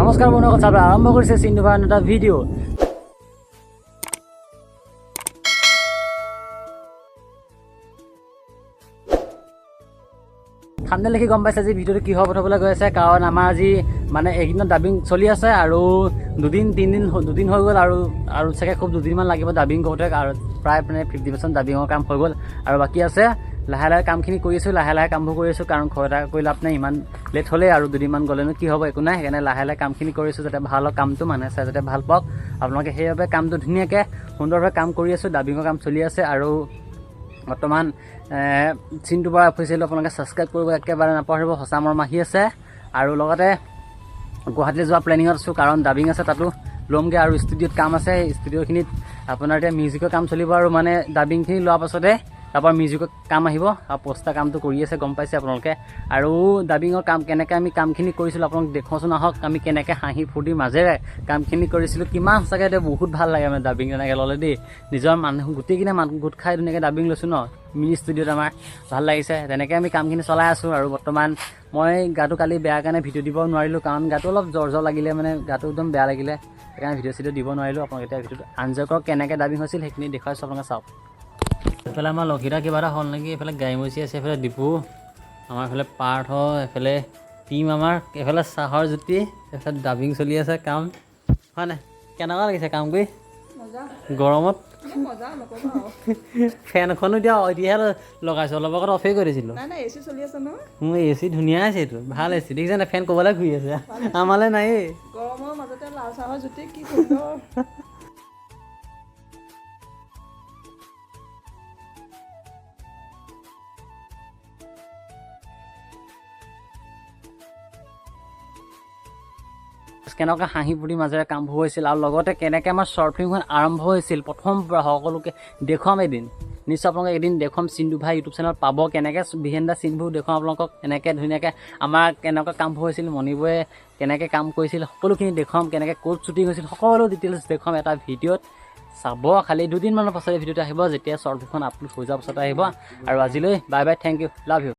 নমস্কাৰ বন্ধুসকল, চাবলৈ আৰম্ভ কৰিছে চিন্তু ভাইৰ এটা ভিডিঅ'। থাম্বনেইল দেখি গম পাইছে আজি ভিডিঅ'টো কি হ'ব পঠাবলৈ গৈ আছে, কাৰণ আমাৰ আজি মানে এইকেইদিনত ডাবিং চলি আছে আৰু দুদিন তিনিদিন দুদিন হৈ গ'ল আৰু আৰু চাগে খুব দুদিনমান লাগিব ডাবিং কৰোঁতে, আৰু প্ৰায় মানে 50% ডাবিঙৰ কাম হৈ গ'ল আৰু বাকী আছে। লাহে লাহে কামখিনি কৰি আছোঁ, লাহে লাহে কামবোৰ কৰি আছোঁ, কাৰণ খৰধৰ কৰি লাভ নাই, ইমান লেট হ'লেই আৰু দুদিনমান গ'লেনো কি হ'ব, একো নাই। সেইকাৰণে লাহে লাহে কামখিনি কৰিছোঁ যাতে ভাল হওক কামটো, মানুহে চাই যাতে ভাল পাওক আপোনালোকে, সেইবাবে কামটো ধুনীয়াকৈ সুন্দৰভাৱে কাম কৰি আছোঁ। ডাবিঙৰ কাম চলি আছে আৰু বৰ্তমান চিন্তু বৰা অফিচিয়েল আপোনালোকে ছাবস্ক্ৰাইব কৰিব একেবাৰে নাপাহৰিব, সঁচা মৰম আহি আছে। আৰু লগতে গুৱাহাটীলৈ যোৱা প্লেনিঙত আছোঁ, কাৰণ ডাবিং আছে তাতো ল'মগৈ আৰু ষ্টুডিঅ'ত কাম আছে। ষ্টুডিঅ'খিনিত আপোনাৰ এতিয়া মিউজিকৰ কাম চলিব আৰু মানে ডাবিংখিনি লোৱাৰ পাছতে তাৰপৰা মিউজিকৰ কাম আহিব আৰু পোষ্টাৰ কামটো কৰি আছে, গম পাইছে আপোনালোকে। আৰু ডাবিঙৰ কাম কেনেকৈ আমি কামখিনি কৰিছিলোঁ আপোনালোক দেখুৱাচোন আহক, আমি কেনেকৈ হাঁহি ফূৰ্তিৰ মাজেৰে কামখিনি কৰিছিলোঁ, কিমান সঁচাকৈ এতিয়া বহুত ভাল লাগে মানে ডাবিং তেনেকৈ ল'লে দেই। নিজৰ মানুহ গোটেইখিনি মানুহ গোট খাই ধুনীয়াকৈ ডাবিং লৈছোঁ ন মিনি ষ্টুডিঅ'ত, আমাৰ ভাল লাগিছে। তেনেকৈ আমি কামখিনি চলাই আছোঁ। আৰু বৰ্তমান মই গাটো কালি বেয়া কাৰণে ভিডিঅ' দিব নোৱাৰিলোঁ, কাৰণ গাটো অলপ জ্বৰ জ্বৰ লাগিলে, মানে গাটো একদম বেয়া লাগিলে, সেইকাৰণে ভিডিঅ' চিডিঅ' দিব নোৱাৰিলোঁ। আপোনালোকে এতিয়া ভিডিঅ'টো এনজয় কৰক, কেনেকৈ ডাবিং হৈছিল সেইখিনি দেখুৱাইছোঁ, আপোনালোকে চাওক। এইফালে আমাৰ লক্ষীদা কিবা এটা হ'ল নেকি, এইফালে গাড়ী মচি আছে, এইফালে ডিপু, আমাৰ এইফালে পাৰ্থ, এইফালে টিম আমাৰ, এইফালে চাহৰ জুতি, এইফালে ডাবিং চলি আছে কাম, হয় নাই? কেনেকুৱা লাগিছে কাম কৰি গৰমত? ফেনখনো এতিয়া এতিয়াহে লগাইছোঁ, অলপ আগত অফেই কৰি দিছিলোঁ। মোৰ এ চি ধুনীয়া আছে, এইটো ভাল এ চি, দেখিছে নাই? ফেন ক'বলৈ ঘূৰি আছে, আমালৈ নায়েই। গৰমৰ মাজতে লাল চাহৰ জুতি কি সুন্দৰ। কেনেকুৱা হাঁহি ফূৰ্তিৰ মাজেৰে কামবোৰ হৈছিল আৰু লগতে কেনেকৈ আমাৰ শ্বৰ্ট ফিল্মখন আৰম্ভ হৈছিল প্ৰথম পৰা সকলোকে দেখুৱাম এদিন, নিশ্চয় আপোনালোকে এদিন দেখুৱাম। চিন্তু ভাই ইউটিউব চেনেলত পাব কেনেকৈ বিহেণ্ড the চিনবোৰ দেখুৱাম আপোনালোকক, এনেকৈ ধুনীয়াকৈ আমাৰ কেনেকুৱা কামবোৰ হৈছিল, মণিবয়ে কেনেকৈ কাম কৰিছিল সকলোখিনি দেখুৱাম, কেনেকৈ ক'ত শ্বুটিং হৈছিল সকলো ডিটেইলছ দেখুৱাম এটা ভিডিঅ'ত চাব। খালি দুদিনমানৰ পাছতে ভিডিঅ'টো আহিব, যেতিয়া শ্বৰ্ট ফিল্মখন আপলোড হৈ যোৱাৰ পাছতে আহিব। আৰু আজিলৈ bye bye, thank you, love you.